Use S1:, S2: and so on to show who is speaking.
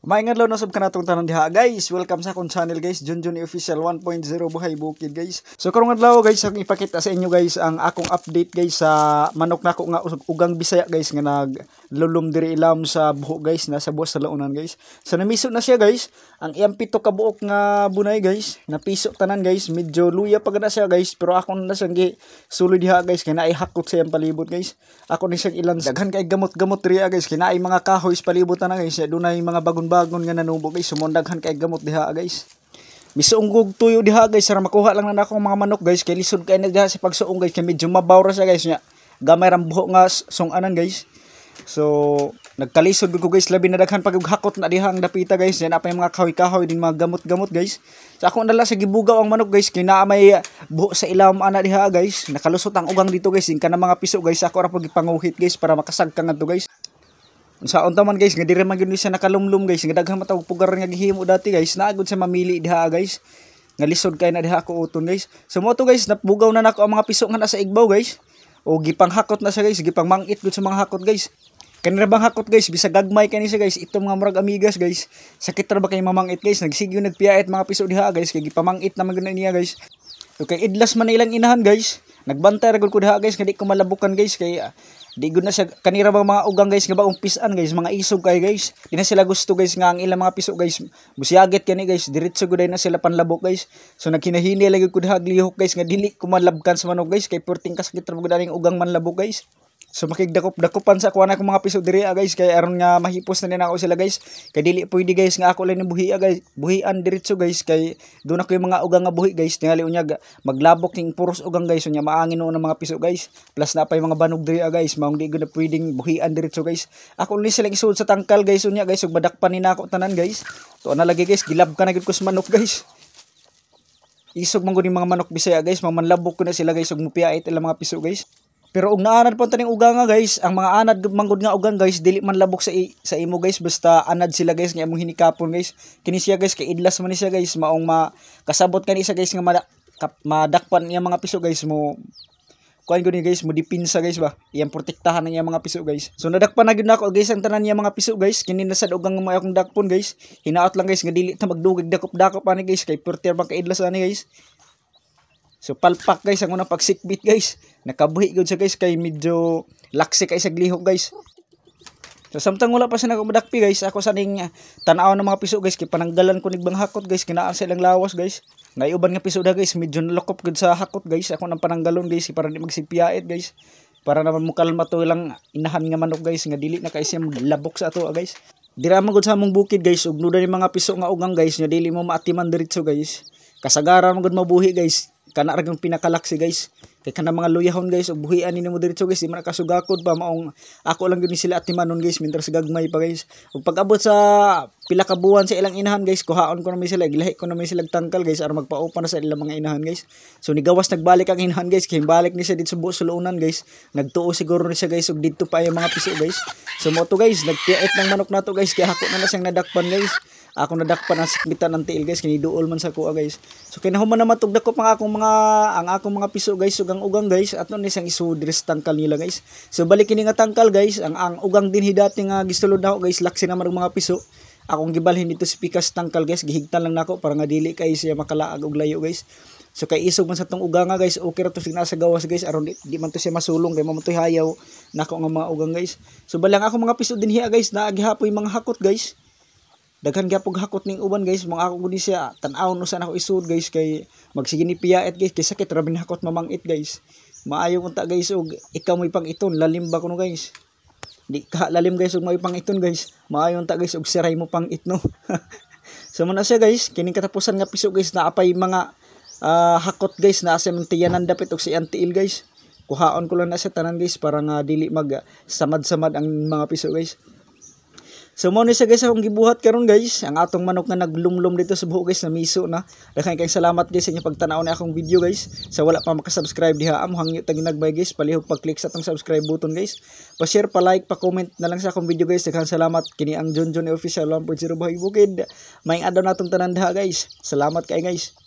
S1: Maayong adlaw na sab kanatong tanan diha, guys. Welcome sa akong channel, guys, Junjun Official 1.0 Buhay Bukid, guys. So karong adlaw, guys, akong ipakita sa inyo, guys, ang akong update, guys, sa manok nako nga ugang Bisaya, guys, nga naglulom diri ilam sa buho, guys, nasa buwas sa launan, guys. So namiso na siya, guys. Ang iyang 7 ka buok nga bunay, guys, napiso tanan, guys. Medyo luya pa na siya, guys, pero ako na siyang gi suloy diha, guys, kay naay hakot sa iyang palibot, guys. Ako ni siyang ilan daghan kay gamot-gamot diri, guys, kay naay mga kahoy sa palibot na, guys. Dunay mga bagon-bagon nga nanubo, guys. So daghan kay gamot diha, guys. Misuong kog tuyo diha, guys, para makuha lang na akong mga manok, guys, kay lisod kay na diha sa pagsuong, guys, kay medyo mabaw ra siya, guys, nya. Gamay ra buho nga sunganan, guys. So nagkalisod ko, guys, labi na daghan pag hakot na diha ang dapita, guys. Yan pa yung mga kahoy-kahoy din, mga gamot-gamot, guys. So ako nala sa gibugaw ang manok, guys, kay naa may buho sa ilawom ana diha, guys. Nakalusot ang ugang dito, guys, in kana mga piso, guys. Ako ra pag gipanguhit, guys, para makasagka ngadto, guys. Unsaon ta man, guys, nga diri man gyud siya nakalumlum, guys, nga daghan man tawag pugar nga gihimo dati, guys, naagod sa mamili diha, guys. Nga lisod kay na diha ako uton, guys. So mo to, guys, nabugaw na nako ang mga piso nga nasa igbaw, guys. O gipanghakot na siya, guys, gipangmangit gud sa mga hakot, guys. Kanira bang hakot, guys, bisag gagmay kani siya, guys, ito mga murag amigas, guys. Sakit ra ba kay mamangit, guys? Nagsigyo nagpiyait mga piso diha, guys, kay gipamangit naman gud na niya, guys. So kay idlas man ilang inahan, guys. Nagbantay ra gud ko diha, guys, nga di ko malabukan, guys, kay di gud na siya kanira bang mga ugang, guys, nga bagong pisan, guys, mga isog kay, guys. Di na sila gusto, guys, nga ang ilang mga piso, guys, musiyagit kani, guys, diretso gud na sila panlabok, guys. So nagkinahini lagi ko diha lihok, guys, nga dili ko malabkan sa manok, guys, kay perting kasakit ra gud aning ugang manlabok, guys. So makigdakop-dakopan sa kuha na akong mga piso diri, guys, kay aron nga mahipos na nako sila, guys. Kay dili pwede, guys, nga ako lang ni buhi, guys, buhian diretso, guys, kay doon ako yung mga ugang nga buhi, guys. Tingali unya maglabok king puros ugang, guys, unya maangin noon ang mga piso, guys. Plus na pa yung mga banog diri, guys, maong di gud na pwedeng buhian diretso, guys. Ako ni silang isuod sa tangkal, guys, unya, guys, ug madakpan ni nako tanan, guys. To na lagi, guys, gilab ka na gud ko sa manok, guys. Isog man gud yung mga manok Bisaya, guys, mamanlabok ko na sila, guys, ug mupiait ilang mga piso, guys. Pero og naanad po taning ugang nga, guys, ang mga anad manggod nga ugang, guys, dili man labok sa imo, guys, basta anad sila, guys, nga imong hinikapon, guys. Kini siya, guys, kay idlas man ni siya, guys, maong makasabot kani siya, guys, nga madakpan niya mga piso, guys, mo kuan ko ni, guys, mo dipinsa, guys, ba. Iyang protektahan ang iyang mga piso, guys. So nadakpan na gyud nako, guys, ang tanan niya mga piso, guys. Kini na sad ugang mo akong dakpon, guys. Hinaot lang, guys, nga dili ta magdugig dakop-dakop ani, guys, kay perter bang kaidlas ani, guys. So palpak, guys, ang unang pagsikbit, guys. Nakabuhi gud siya, guys, kay medyo laksi kay sa glihok, guys. So samtang wala pa siya nagmadakpi, guys, ako sa ning tan-aw ng mga piso, guys, kay pananggalan ko nigbang hakot, guys, kinaan sa ilang lawas, guys. Naiuban nga piso da, guys, medyo nalukop gud sa hakot, guys. Ako nang pananggalon, guys, para di magsigpiait, guys. Para naman mukalma to ilang inahan nga manok, guys, nga dili na kay siya maglabok sa ato, guys. Dira man gud sa among bukid, guys, ug nuda ni mga piso nga ugang, guys, nga dili mo maatiman diretso, guys. Kasagaran man gud mabuhi, guys. Kana ra gyud pinakalaksi, guys. Kay kana mga luyahon, guys, ug buhian nimo diretso, guys, di man kasugakod pa, maong ako lang gyud ni sila atimanon, guys, mintras gagmay pa, guys. Ug pag-abot sa pila ka buwan sa ilang inahan, guys, kuhaon ko naman sila, gilahi ko naman sila tangkal, guys, aron magpaupa na sa ilang mga inahan, guys. So nigawas nagbalik ang inahan, guys, kay balik ni siya dito sa buo sulunan, guys. Nagtuo siguro ni siya, guys, ug didto pa yung mga piso, guys. So mo to, guys, nagpiait ng manok nato, guys, kaya ako na siyang nadakpan, guys. Ako nadakpan ang sikbitan ng tiil, guys, kini duol man sa kuha, guys. So kinahuman naman tug dakop ang akong mga piso, guys, ug ang ugang, guys, ato ni siyang isud diri sa tangkal nila, guys. So balik kini nga tangkal, guys, ang ugang din dati nga gistulod nako, guys, laksi naman og mga piso. Akong gibalhin dito sa pikas tangkal, guys, gihigtan lang nako para nga dili kay siya makalaag og layo, guys. So kay isog man sa tong ugang nga, guys, okay ra to sig nasa gawas, guys, aron di man to siya masulong kay mo to'y hayaw nako nga mga ugang, guys. So balang ako mga piso dinhi, guys, naa gihapoy mga hakot, guys. Daghan gyapon hakot ning uban, guys, mga ako gud siya tan-aw no sa nako isud, guys, kay magsige ni piyait, guys, kay sakit ra hakot mamangit, guys. Maayo unta, guys, og ikaw mo'y pang-iton, lalim ba kuno, guys? Di ka lalim, guys, og may pang-iton, guys. Maayo unta, guys, og siray mo pang-it no. So mo na siya, guys, kining katapusan nga piso, guys, naa pay mga hakot, guys, naa sa tiyanan dapit og si tiil, guys. Kuhaon ko lang na sa tanan, guys, para nga dili mag samad-samad ang mga piso, guys. So mo ni siya, guys, akong gibuhat karon, guys. Ang atong manok nga naglumlum dito sa buho, guys, na miso na. Daghan kayong salamat, guys, sa inyong pagtan-aw na akong video, guys. Sa wala pa makasubscribe diha, amo hangyo tag ginagbay, guys, palihog pag-click sa atong subscribe button, guys. Pa-share, pa-like, pa-comment na lang sa akong video, guys. Daghan salamat, kini ang Junjun Official 1.0 Buhay Bukid. Maayong adlaw natong tanan diha, guys. Salamat kay, guys.